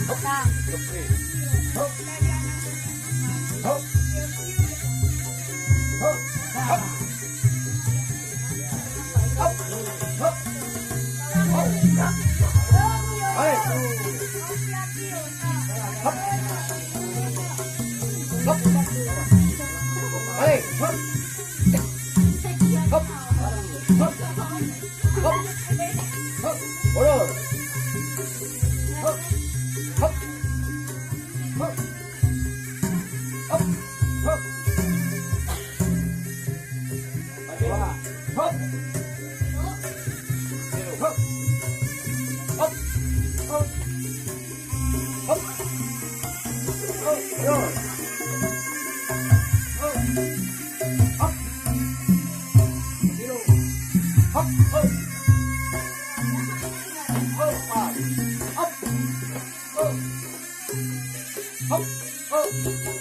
Up. 3. Up. Up. Up. Up. Up. Up. Up. Hey. Up. Up. Hey. Up. Up. Up. Up. Up. Order. Up. Up. Up. Up. Up. Up. Up. Up. Up. Up. Up. Up. Up. 0. Up. Up. Up. 5. Up. Up. Up. Up.